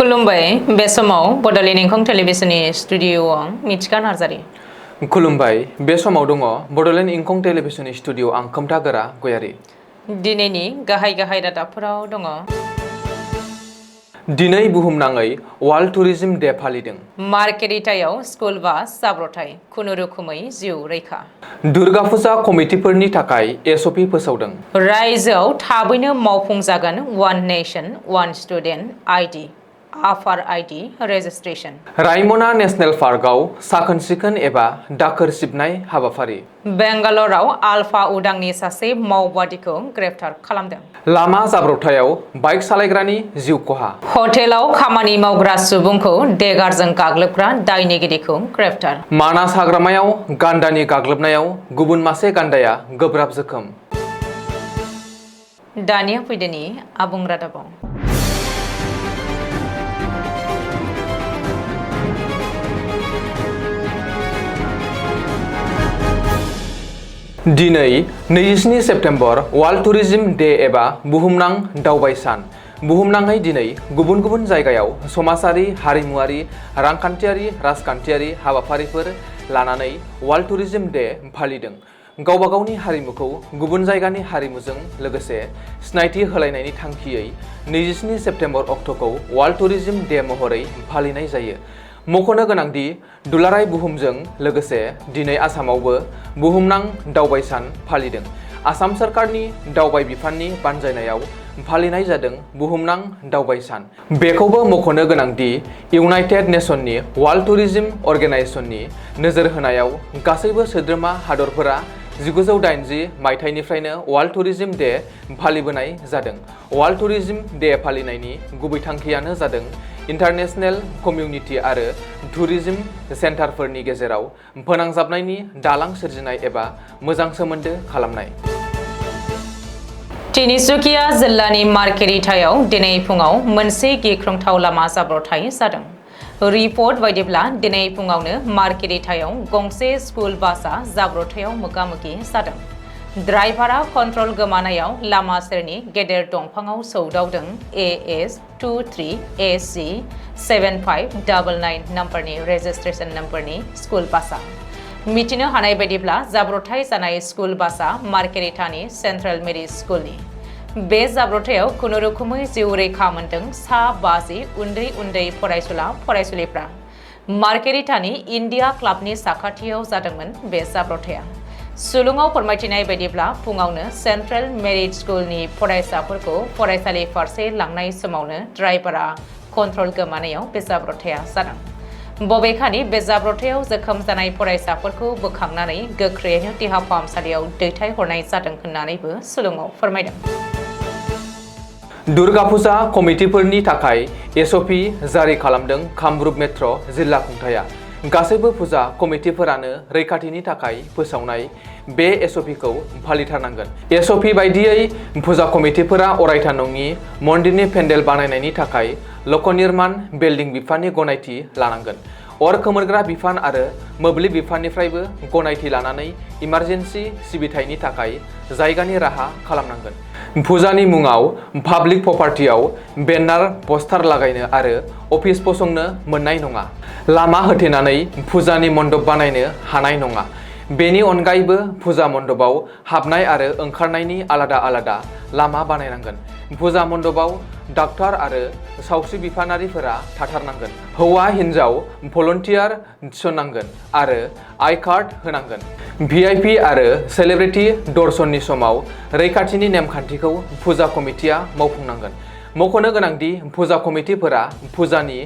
खुलुमबाय बे समाव बड'लेण्ड इंखं टेलिभिजननि स्टुडिअ'आव मिथिका नार्जारि। खुलुमबाय बे समाव दङ बड'लेण्ड इंखं टेलिभिजननि स्टुडिअ' आं खोमथागोरा गयारि। दिनैनि गाहाय रादाबफोराव दङ। दिनै बुहुमनाङै वार्ल्ड टुरिज्म डे फालिदों। मार्केट इटायाव स्कुल बास जाब्रबथाय खुनुरुखुमै जिउ रैखा। दुर्गा फुजा कमिटिफोरनि थाखाय एसअपि फोसावदों। रायजोआव थाबैनो मावफुंजागोन one nation one student ID APAAR ID registration. रायमना नेशनेल पार्कआव साखोन सिखोन एबा दाखोर सिबनाय हाबाफारि। बेंगालराव आलफा उदांनि सासे मावबादिखौ ग्रेप्तार खालामदों। लामा जाब्रबथायाव बाइक सालायग्रानि जिउ खहा। हटेलाव खामानि मावग्रा सुबुंखौ देगारजों गाग्लोबग्रा दायनिगिरिखौ ग्रेप्तार। मानास हाग्रामायाव गान्दानि गाग्लोबनायाव गुबुन मासे गान्दाया गोब्राब जोखोम। दानिया फैदोनि आबुं रादाबाव। दिनै 27 सेप्तेम्बर वार्ल्ड टुरिज्म डे एबा बुहुमनां दावबाय सान। बुहुमनाङै दिनै गुबुन गुबुन जायगायाव समाजारि, हारिमुआरि, रांखान्थियारि, राजखान्थियारि हाबाफारिफोर लानानै वार्ल्ड टुरिज्म डे फालिदों। गावबा गावनि हारिमुखौ गुबुन जायगानि हारिमुजों लोगोसे सिनायथि होलायनायनि थांखियै 27 सेप्तेम्बर अक्ट'खौ वार्ल्ड टुरिज्म डे महरै फालिनाय जायो। मख'नो गोनांदि दुलाराय बुहुमजों लोगोसे दिनै आसामावबो बुहुमनां दावबाय सान फालिदों। आसाम सोरखारनि दावबाय बिफाननि बानजायनायाव फालिनाय जादों बुहुमनां दावबाय सान। बेखौबो मख'नो गोनांदि इउनाइटेड नेशननि वार्ल्ड टुरिज्म अर्गेनाइजेशननि नोजोर होनायाव गासैबो सोद्रोमा हादरफोरा 1980 मायथाइनिफ्रायनो वार्ल्ड टुरिज्म डे फालिबोनाय जादों। वार्ल्ड टुरिज्म डे फालिनायनि गुबै थांखियानो जादों इन्टारनेशनेल कमिउनिटि आरो टुरिज्म सेन्टारफोरनि गेजेराव फोनांजाबनायनि दालां सोरजिनाय एबा मोजां सोमोन्दो खालामनाय। तिनिसुकिया जिल्लानि मार्केट इटायाव दिनै फुङाव मोनसे गिख्रंथाव लामा जाब्रबथाय जादों। रिपर्ट बायदिब्ला दिनै फुङावनो मार्केट इटायाव गंसे स्कुल बासआ जाब्रबथायाव मोगा-मोगि जादों। ड्राइभारा कन्ट्रल गोमानायाव लामा सेरनि गेदेर दंफाङाव सौदावदों। AS23AC 7599 नम्बरनि रेजिस्ट्रेशन नम्बरनि स्कुल बासआ। मिथिनो हानाय बायदिब्ला जाब्रबथाय जानाय स्कुल बासआ मार्केट इटानि सेन्ट्रेल मेरिट स्कुलनि। बे जाब्रबथायाव खुनुरुखुमै जिउ रैखा मोन्दों सा 50 उन्दै फरायसुला फरायसुलिफ्रा। मार्केट इटानि इन्डिया क्लाबनि साखाथियाव जादोंमोन बे जाब्रबथाया। सुलुङाव फोरमायथिनाय बायदिब्ला फुङावनो सेन्ट्रेल मेरिट स्कुलनि फरायसाफोरखौ फरायसालि फारसे लांनाय समावनो ड्राइभारा कन्ट्रल गोमानायाव बे जाब्रबथाया जादों। बबेखानि बे जाब्रबथायाव जोखोम जानाय फरायसाफोरखौ बोखांनानै गोख्रैयैनो देहा फाहामसालियाव दैथायहरनाय जादों होननानैबो सुलुङाव फोरमायदों। दुर्गा फुजा कमिटिफोरनि थाखाय एसअपि जारि खालामदों कामरुप मेट्र' जिल्ला खुंथाया। गासैबो फुजा कमिटिफोरानो रैखाथिनि थाखाय फोसावनाय बे एसअपिखौ फालिथारनांगोन। एसअपि बायदियै फुजा कमिटिफोरा अरायथा नङि मन्दिरनि पेन्डेल बानायनायनि थाखाय लकनिर्मान बिल्डिं बिफाननि गनायथि लानांगोन। अर खोमोरग्रा बिफान आरो मोब्लिब बिफाननिफ्रायबो गनायथि लानानै इमारजेन्सि सिबिथायनि थाखाय जायगानि राहा खालामनांगोन। फुजानि मुङाव पाब्लिक प्रपार्टियाव बेनार पस्टार लागायनो आरो अफिस फसंनो मोननाय नङा। लामा होथेनानै फुजानि मण्डप बानायनो हानाय नङा। बेनि अनगायैबो फुजा मण्डपआव हाबनाय आरो ओंखारनायनि आलादा लामा बानायनांगोन। फुजा मण्डपआव डाक्टार आरो सावस्रि बिफानारिफोरा थाथारनांगोन। हौवा हिन्जाव भलन्टियार थिसननांगोन आरो आइ कार्ड होनांगोन। VIP आरो सेलेब्रिटि दर्शननि समाव रैखाथिनि नेमखान्थिखौ फुजा कमिटिया मावफुंनांगोन। मख'नो गोनांदि फुजा कमिटिफोरा फुजानि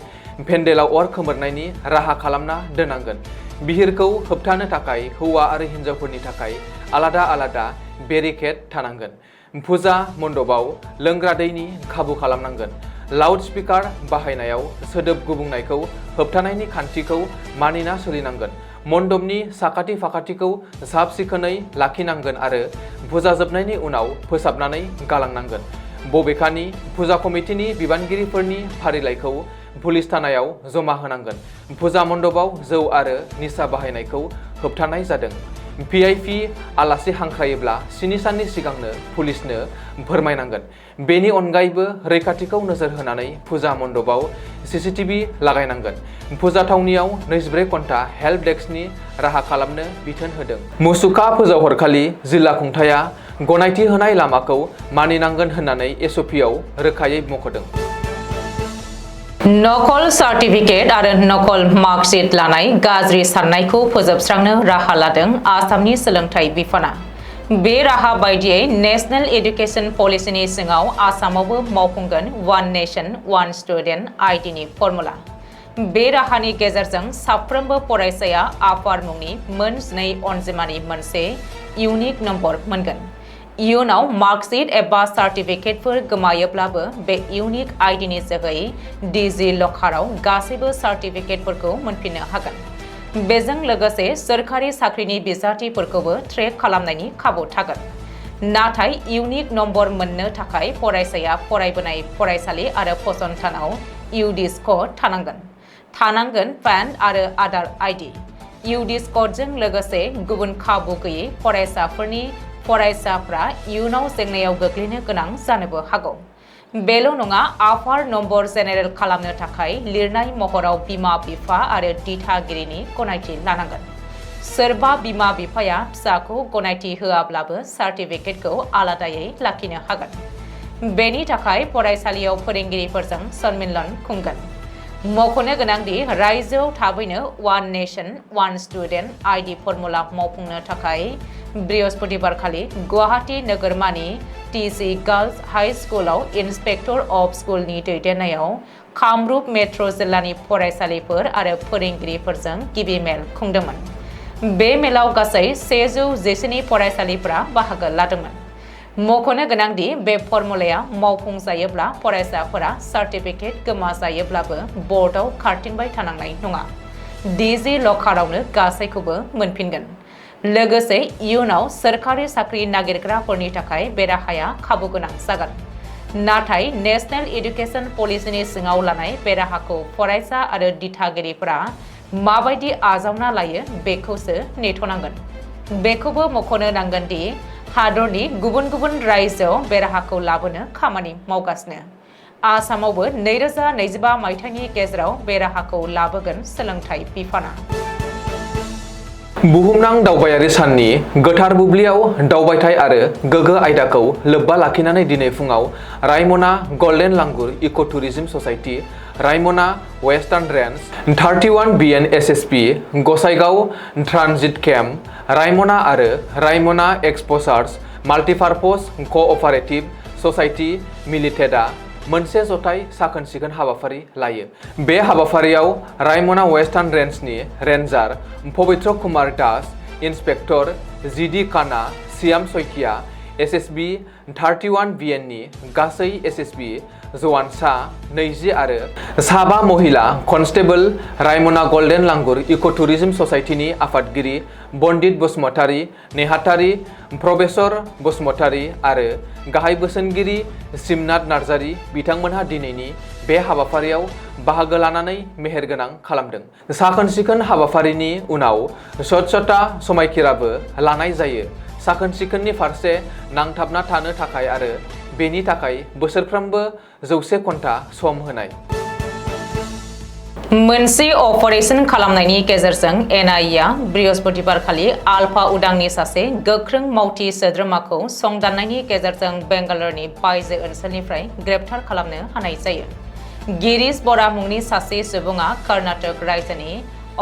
पेन्डेलाव अर खोमोरनायनि राहा खालामना दोननांगोन। बिहिरखौ होबथानो थाखाय हौवा आरो हिन्जावफोरनि थाखाय आलादा बेरिकेड थानांगोन। फुजा मण्डपआव लोंग्रा दैनि खाबु खालामनांगोन। लाउड स्पिकार बाहायनायाव सोदोब गुबुंनायखौ होबथानायनि खान्थिखौ मानिना सोलिनांगोन। मण्डपनि साखाथि फाखाथिखौ साब सिखोनै लाखिनांगोन आरो फुजा जोबनायनि उनाव फोसाबनानै गालांनांगोन। बबेखानि फुजा कमिटिनि बिबानगिरिफोरनि फारिलाइखौ पुलिस थानायाव जमा होनांगोन। फुजा मण्डपआव जौ आरो निसा बाहायनायखौ होबथानाय जादों। VIP आलासि हांख्रायोब्ला 7 साननि सिगांनो पुलिसनो फोरमायनांगोन। बेनि अनगायैबो रैखाथिखौ नोजोर होनानै फुजा मण्डपाव CCTV लागायनांगोन। फुजा थावनियाव 24 घन्टा हेल्प डेस्कनि राहा खालामनो बिथोन होदों। मुसुखा फोजावहरखालि जिल्ला खुंथाया गनायथि होनाय लामाखौ मानिनांगोन होननानै SOPआव रोखायै मख'दों। नकल सार्टिफिकेट आरो नकल मार्कशीट लानाय गाज्रि साननायखौ फोजोबस्रांनो राहा लादों आसामनि सोलोंथाइ बिफाना। बे राहा बायदियै नेशनेल एडुकेशन पलिसिनि सिङाव आसामावबो मावफुंगोन वान नेशन वान स्टुडेन्ट आइडिनि फर्मुला। बे राहानि गेजेरजों साफ्रोमबो फरायसाया आफार मुंनि मोन 12 अनजिमानि मोनसे इउनिक नम्बर मोनगोन। इयुनाव मार्कशीट एबा सार्टिफिकेटफोर गोमायोब्लाबो बे इउनिक आइडिनि जोहै डिजि लकाराव गासैबो सार्टिफिकेटफोरखौ मोनफिननो हागोन। बेजों लोगोसे सोरखारि साख्रिनि बिजाथिफोरखौबो ट्रेक खालामनायनि खाबु थागोन। नाथाय इउनिक नम्बर मोननो थाखाय फरायसाया फरायबोनाय फरायसालि आरो फसंथानाव इउडिस क'ड थानांगोन पेन आरो आधार आइडि। इउडिस क'डजों लोगोसे गुबुन खाबु गैयै फरायसाफ्रा इयुनाव जेंनायाव गोग्लैनो गोनां जानोबो हागौ। बेल' नङा, आफार नम्बर जेनेरेल खालामनो थाखाय लिरनाय महराव बिमा-बिफा आरो दिथागिरिनि गनायथि लानांगोन। सोरबा बिमा-बिफाया फिसाखौ गनायथि होआब्लाबो सार्टिफिकेटखौ आलादायै लाखिनो हागोन। बेनि थाखाय फरायसालियाव फोरोंगिरिफोरजों सन्मिलन खुंगोन। मख'नो गोनांदि रायजोआव थाबैनो one nation one student ID formula मावफुंनो थाखाय बृहस्पतिबारखालि गुवाहाटी नोगोरमानि TC गार्लस हाई स्कुलाव इन्सपेक्टर अफ स्कुलनि दैदेननायाव कामरुप मेट्र' जिल्लानि फरायसालिफोर आरो फोरोंगिरिफोरजों गिबि मेल खुंदोंमोन। बे मेलाव गासै 112 फरायसालिफोरा बाहागो लादोंमोन। मख'नो गोनांदि बे फर्मुलाया मावफुंजायोब्ला फरायसाफोरा सार्टिफिकेट गोमाजायोब्लाबो बर्डआव खारथिंबाय थानांनाय नङा। डिजि लकारावनो गासैखौबो मोनफिनगोन। लोगोसे इयुनाव सोरखारि साख्रि नागिरग्राफोरनि थाखाय बे राहाया खाबु गोनां जागोन। नाथाय नेशनेल एडुकेशन पलिसिनि सिङाव लानाय बे राहाखौ फरायसा आरो दिथागिरिफोरा माबायदि आजावना लायो बेखौसो नेथ'नांगोन। बेखौबो मख'नो नांगोन दि हादरनि गुबुन गुबुन रायजोआव बे राहाखौ लाबोनो खामानि मावगासिनो। आसामावबो 2025 मायथाइनि गेजेराव बे राहाखौ लाबोगोन सोलोंथाइ बिफाना। बुहुमनां दावबायारि साननि गोथार बुब्लियाव दावबायथाय आरो गोगो आयदाखौ लोब्बा लाखिनानै दिनै फुङाव रायमना golden langur eco' tourism society, रायमना western range, 31 BN SSP, Gossaigaon transit camp, रायमना आरो रायमना एक्सप'सार्स माल्टिपार्पस क'अपारेटिभ ससाइटि लिमिटेडआ मोनसे जथाय साखोन-सिखोन हाबाफारि लायो। बे हाबाफारियाव रायमना वेस्टार्न रेन्जनि रेन्जार पबित्र कुमार दास, इन्सपेक्टर GD काना, सियाम सइकिया, SSB 31 BN नि गासै SSB जवानसा 20 आरो साबा महिला कनस्टेबल, रायमना गल्डेन लांगुर इक' टुरिजम ससाइटिनि आफादगिरि बन्दित बसुमतारी, नेहाथारि प्रफेसर बसुमतारी आरो गाहाय बोसोनगिरि सिमनाथ नार्जारी बिथांमोनहा दिनैनि बे हाबाफारियाव बाहागो लानानै मेहेरगोनां खालामदों। साखोन-सिखोन हाबाफारिनि उनाव स्वच्छता समायखिराबो लानाय जायो। साखोन-सिखोननि फारसे नांथाबना थानो थाखाय आरो बेनि थाखाय बोसोरफ्रोमबो 100 घन्टा सम होनाय। मोनसे अपारेशन खालामनायनि गेजेरजों NIA बृहस्पतिबारखालि आल्फा उदांनि सासे गोख्रों मावथि सोद्रोमाखौ संदाननायनि गेजेरजों बेंगालुरुनि बायजो ओनसोलनिफ्राय ग्रेप्तार खालामनो हानाय जायो। गिरीश बरा मुंनि सासे सुबुङा कर्नाटक रायजोनि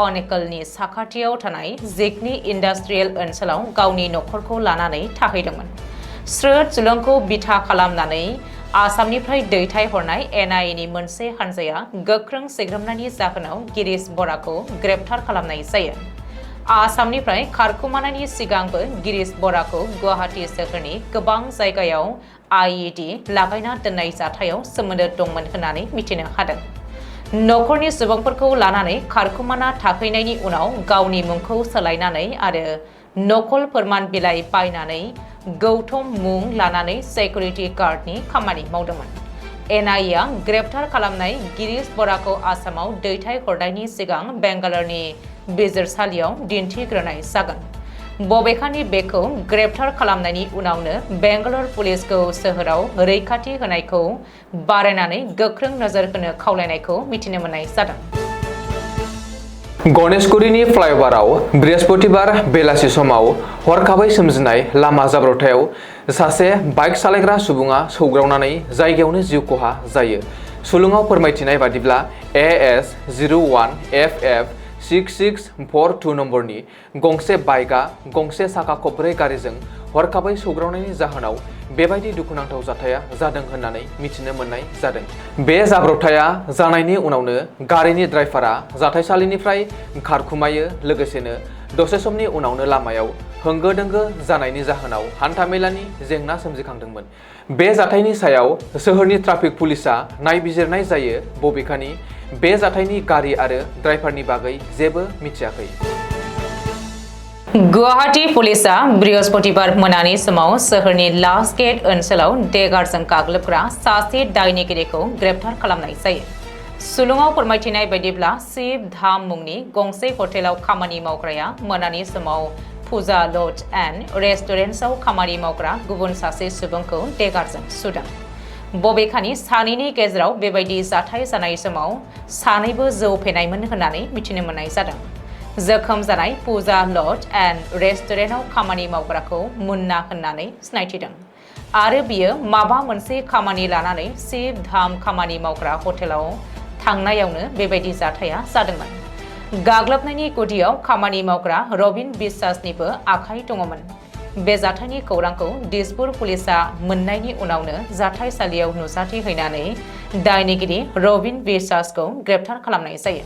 अनेकलनि साखाथियाव थानाय जिगनि इन्डास्ट्रियेल ओनसोलाव गावनि नखरखौ लानानै थाहैदोंमोन। स्रोद सुलुंखौ बिथा खालामनानै आसामनिफ्राय दैथायहरनाय NIAनि मोनसे हानजाया गोख्रों सिग्रोमनायनि जाहोनाव गिरीश बराखौ ग्रेप्तार खालामनाय जायो। आसामनिफ्राय खारखुमानायनि सिगांबो गिरीश बराखौ गुवाहाटी सोहोरनि गोबां जायगायाव IED लागायना दोननाय जाथायाव सोमोन्दो दंमोन होननानै मिथिनो हादों। नखरनि सुबुंफोरखौ लानानै खारखुमाना थाहैनायनि उनाव गावनि मुंखौ सोलायनानै आरो नकल फोरमान बिलाइ बायनानै गौतम मुं लानानै सिकिउरिटि गार्डनि खामानि मावदोंमोन। NIA ग्रेप्तार खालामनाय गिरीश बराखौ आसामाव दैथायहरनायनि सिगां बेंगालुरुनि बिजिरसालियाव दिन्थिग्रोनाय जागोन। बबेखानि बेखौ ग्रेप्तार खालामनायनि उनावनो बेंगालर पुलिसखौ सोहोराव रैखाथि होनायखौ बारायनानै गोख्रों नोजोर होनो खावलायनायखौ मिथिनो मोननाय जादों। गणेशगुरिनि फ्लाइअभाराव बृहस्पतिबार बेलासि समाव हरखाबै सोमजिनाय लामा जाब्रबथायाव सासे बाइक सालायग्रा सुबुङा सौग्रावनानै जायगायावनो जिउ खहा जायो। सुलुङाव फोरमायथिनाय बादिब्ला AS01FF 6642 नम्बरनि गंसे बाइकआ गंसे साखा खबब्रै गारिजों हरखाबै सौग्रावनायनि जाहोनाव बेबायदि दुखुनांथाव जाथाया जादों होननानै मिथिनो मोननाय जादों। बे जाब्रबथाया जानायनि उनावनो गारिनि ड्राइभारा जाथायसालिनिफ्राय खारखुमायो, लोगोसेनो दसे समनि उनावनो लामायाव होंगो दोंगो जानायनि जाहोनाव हान्थामेलानि जेंना सोमजिखांदोंमोन। बे जाथायनि सायाव सोहोरनि ट्राफिक पुलिसआ नायबिजिरनाय जायो, बबेखानि बे जाथायनि गारि आरो ड्राइभारनि बागै जेबो मिथियाखै। गुवाहाटी पुलिसआ बृहस्पतिबार मोनानि समाव सोहोरनि लास्ट गेट ओनसोलाव देगारजों गाग्लोबग्रा सासे दायनिगिरिखौ ग्रेप्तार खालामनाय जायो। सुलुङाव फोरमायथिनाय बायदिब्ला शिव धाम मुंनि गंसे हटेलाव खामानि मावग्राया मोनानि समाव पुजा लज एन्ड रेस्टुरेन्ट्सआव खामानि मावग्रा गुबुन सासे सुबुंखौ देगारजों सुदों। बबेखानि सानैनि गेजेराव बेबायदि जाथाय जानाय समाव सानैबो जौ फेनायमोन होननानै मिथिनो मोननाय जादों। जोखोम जानाय पुजा लज एन्ड रेस्टुरेन्टआव खामानि मावग्राखौ मुन्ना होननानै सिनायथिदों आरो बियो माबा मोनसे खामानि लानानै शिव धाम खामानि मावग्रा हटेलाव थांनायावनो बेबायदि जाथाया जादोंमोन। गाग्लोबनायनि गुदियाव खामानि मावग्रा रबिन बिश्वासनिबो आखाइ दङमोन। बे जाथायनि खौरांखौ दिसपुर पुलिसआ मोननायनि उनावनो जाथायसालियाव नुजाथि हैनानै दायनिगिरि रबिन बिश्वासखौ ग्रेप्तार खालामनाय जायो।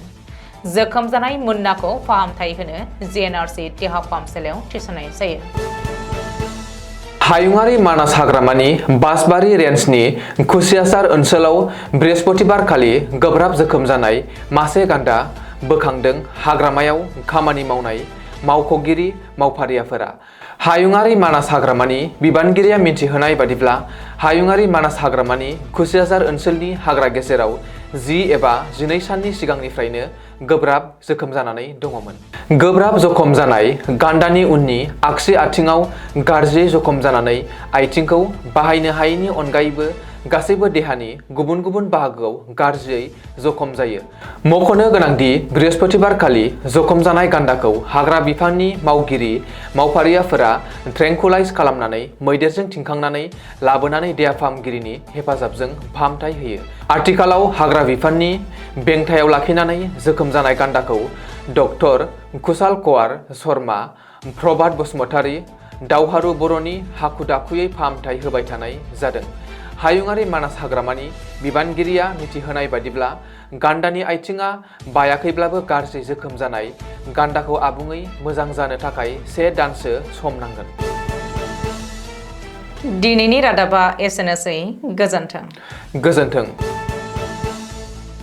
जोखोम जानाय मुन्नाखौ फाहामथाय होनो GNRC देहा फाहामसालियाव थिसननाय जायो। हायुङारि मानास हाग्रामानि बासबारि रेन्जनि खुसियासार ओनसोलाव बृहस्पतिबारखालि गोब्राब जोखोम जानाय मासे गान्दा बोखांदों हाग्रामायाव खामानि मावनाय मावख'गिरि मावफारियाफोरा। हायुङारि मानास हाग्रामानि बिबानगिरिया मिन्थिहोनाय बादिब्ला हायुङारि मानास हाग्रामानि खुसियासार ओनसोलनि हाग्रा गेजेराव 10 एबा 12 साननि सिगांनिफ्रायनो गोब्राब जोखोम जानानै दङमोन। गोब्राब जखम जानाय गान्दानि उननि आगसि आथिङाव गाज्रियै जखम जानानै आथिंखौ बाहायनो हायैनि अनगायैबो गासैबो देहानि गुबुन गुबुन बाहागोआव गाज्रियै जखम जायो। मख'नो गोनांदि बृहस्पतिबारखालि जखम जानाय गान्दाखौ हाग्रा बिफाननि मावगिरि मावफारियाफोरा ट्रेंकुलाइज खालामनानै मैदेरजों थिंखांनानै लाबोनानै देहा फाहामगिरिनि हेफाजाबजों फाहामथाय होयो। आथिखालाव हाग्रा बिफाननि बेंथायाव लाखिनानै जोखोम जानाय गान्दाखौ डक्टर कुशाल कुमार शर्मा, प्रभात बसुमतारी, दावहारु बर'नि हाखु दाखुयै फाहामथाय होबाय थानाय जादों। हायुङारि मानास हाग्रामानि बिबानगिरिया मिथिहोनाय बादिब्ला गान्दानि आथिङा बायाखैब्लाबो गाज्रि जोखोम जानाय गान्दाखौ आबुङै मोजां जानो थाखाय 1 दानसो सम नांगोन। दिनैनि रादाबा एसेनोसै। गोजोन्थों।